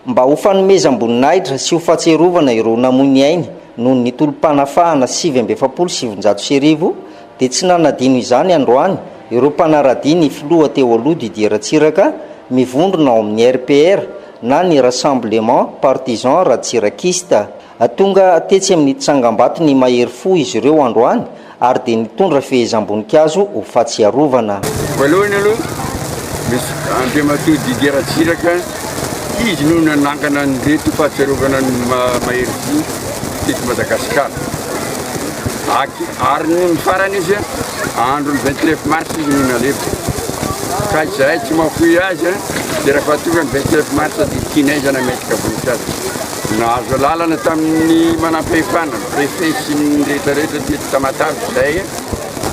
Mba ho fanomezam-boninahitra sy ho fahatsiarovana ireo namoy ny ainy noho ny tolom-panafahana 1949 dia tsy nanadino izany androany ireo mpanara-dia ny filoha teo aloha Didier Ratsiraka mivondrona ao amin'ny RPR na ny Rassemblement Partisan Ratsirakiste. Tonga tetsy amin'ny tsangambaton'i Mahery Fo izy ireo androany ary dia nitondra fehezam-boninkazo ho fahatsiarovana. Voalohany aloha, misy Andriamatoa Didier Ratsiraka, izy no nanangana an'ireto fahatsiarovana ny Mahery Fo teto Madagasikara. Ary nony farany izy, andron'ny 29 mars izy no nalefa. Ka izahay tsy mahafoy azy, dia rehefa tonga ny 29 mars dia tianay izany hametraka voninkazo. Nahazo alalana tamin'ny manampahefana, préfet sy ny rehetra rehetra teto Tamatave izahay,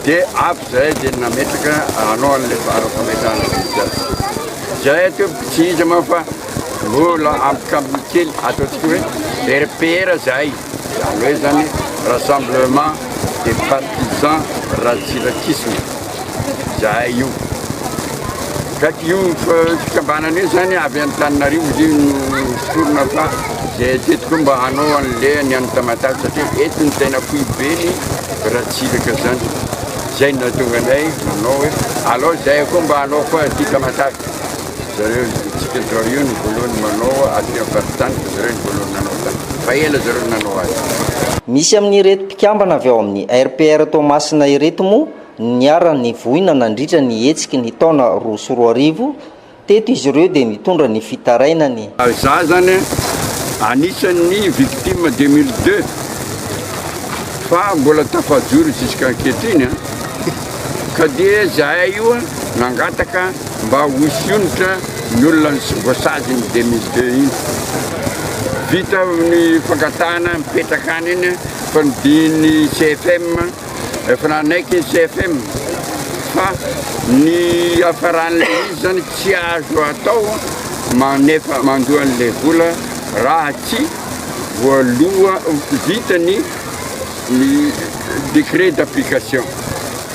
dia avy izahay dia nametraka hanao an'ilay fametrahana voninkazo. Izahay tompoko tsy iza moa fa mbola ampikambony kely ataontsika hoe RPR izahay, izany hoe izany Rassemblement des Partisans Ratsirakisme. Zahay io. Ka io fikambanana io zany avy Antananarivo izy io no forona fa zay teto koa mba hanao an'le ny any Tamatave satria eto ny tena foibeny Ratsiraka zany. Zay no nahatonga anay nanao hoe alao zahay koa mba hanao koa aty Tamatave. Zareo tsika zao io no voalohany manao aty amin'ny faritany fa zareo no voalohany nanao tany. Fa ela zareo no nanao azy. Misy amin'ireto mpikambana avy ao amin'ny RPR Toamasina ireto moa Niharan'ny voina nandritra ny hetsiky ny taona 2002 teto izy ireo dia nitondra ny fitarainany. Za zany anisan'ny victime 2002 fa mbola tafajoro jusqu'ankehitriny an, ka dia zahay io nangataka mba ho sionitra ny olona voasazy ny 2002 iny, vita ny fangatahana mipetraka any iny fa nodihin'ny CFM. Efa nanaiky ny CFM fa ny hiafaran'ilay izy zany tsy azo atao manefa mandoa an'ilay vola raha tsy voaloa vita ny ny décret d'application.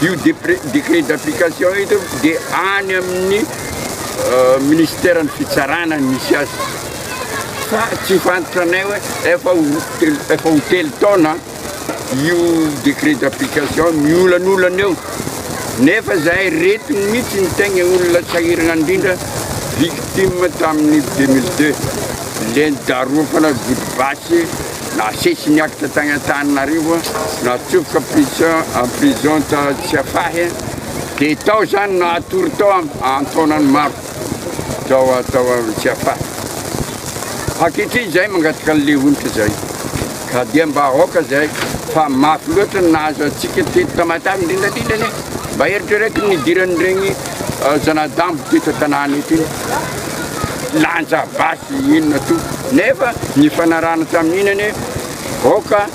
Io décret d'application io tompoko dia any amin'ny ministeran'ny fitsarana no misy azy fa tsy fantatranay hoe efa ho efa ho telo taona io décret d'application miolanolana eo nefa zahay reto mihitsy ny tegna olona sahirana indrindra victime tamin'ny 2002 le nidarofana godibasy nasesy niakatra tagny Antananarivo natsofoka prison en prison ta Tsiafahy de tao zany natory tao an-taonany maro tao tao Tsiafahy ankehitriny zahay mangataka an'le onitra zay. Ka dia mba aoka izay fa mafy loatra ny nahazo antsika teto Tamatave indrindra indrindra anie mba eritrereto ny nidiran'ireny zanadambo teto an-tanàna eto iny lanja basy inona to nefa ny fanarahana tamin'iny anie aoka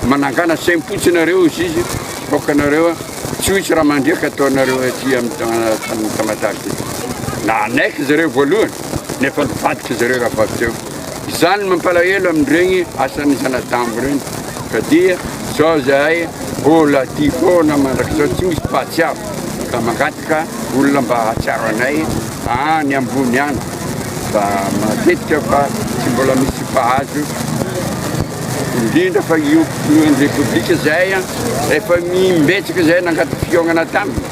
manangana saim-potsy nareo izy izy aoka nareo tsy hoisy raha mandriaka ataonareo aty amin'ny Tamatave ty nanaiky zareo voalohany nefa nivadika zareo raha avy teo. Izany no mampalahelo amin'ireny asan'ny zanadambo ireny ka dia zao zahay mbola aty foana mandrakizao tsy misy mpahatsiaro ka mangataka olona mba hahatsiaro anay any ambony any fa matetika fa tsy mbola misy mpahazo indrindra fa io filohan'ny repoblika zay efa imbetsaka zay nangataka fihaonana taminy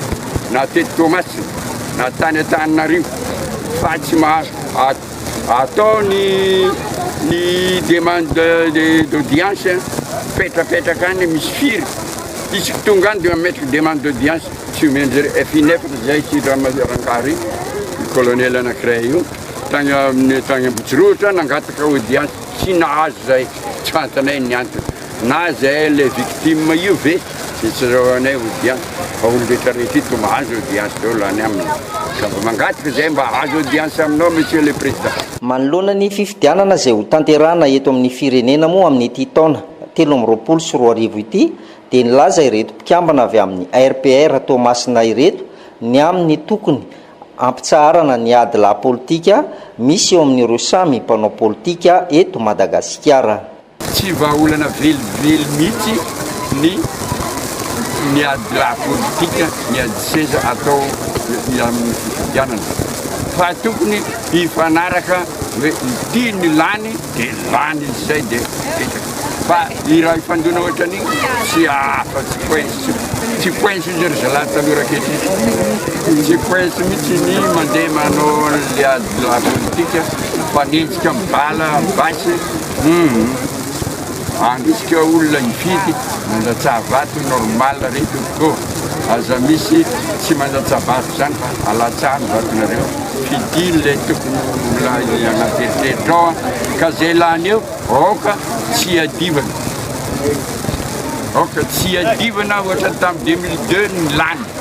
na teto Toamasina na tany Antananarivo fa tsy mahazo. Atao ny ny demande d'audience mipetrapetraka any misy firy isaky tonga any de mametraka demande d'audience tsy omen-dry zareo efa in'efatra zay ity rangahy ry colonel anakiray io tany amin'ny tany Ambohitsirohitra nangataka audience tsy nahazo zay tsy fantanay ny antony. Na zay le victime io ve de tsy azahoanay audience fa olo rehetra rehetra io toa mahazo audience daholo any aminy ka mba mangataka zay mba hahazo audience aminao monsieur le président. Manoloana ny fifidianana izay ho tanterahana eto amin'ny firenena moa amin'ity taona 2023 ity dia nilaza ireto mpikambana avy amin'ny RPR Toamasina ireto ny amin'ny tokony hampitsaharana ny ady lahy politika misy eo amin'ireo samy mpanao politika eto Madagasikara. Tsy vahaolana velively mihitsy ny ny ady lahy politika, ny ady seza atao amin'ny fifidianana fa tokony hifanaraka. Hoe ity ny lany dia lany izy izay dia mipetraka. Fa i raha hifandona ohatran'igny tsy afa tsy poince tsy poince izy ry zalahy tanora ankehitriny. Tsy poince mihitsy ny mandeha manao an'le ady lahy politika mpanenjika amin'ny bala amin'ny basy hum andrisika olona hifidy mandatsaha vato normal re tompoko ô. Aza misy tsy mandatsa-bato zany fa alatsaho ny vatonareo. Fidio ilay tokony ho lany anaty eritreritrao ka zay lany eo aoka tsy hiadivana. Aoka tsy hiadivana ohatran'ny tamin'ny 2002 ny lany.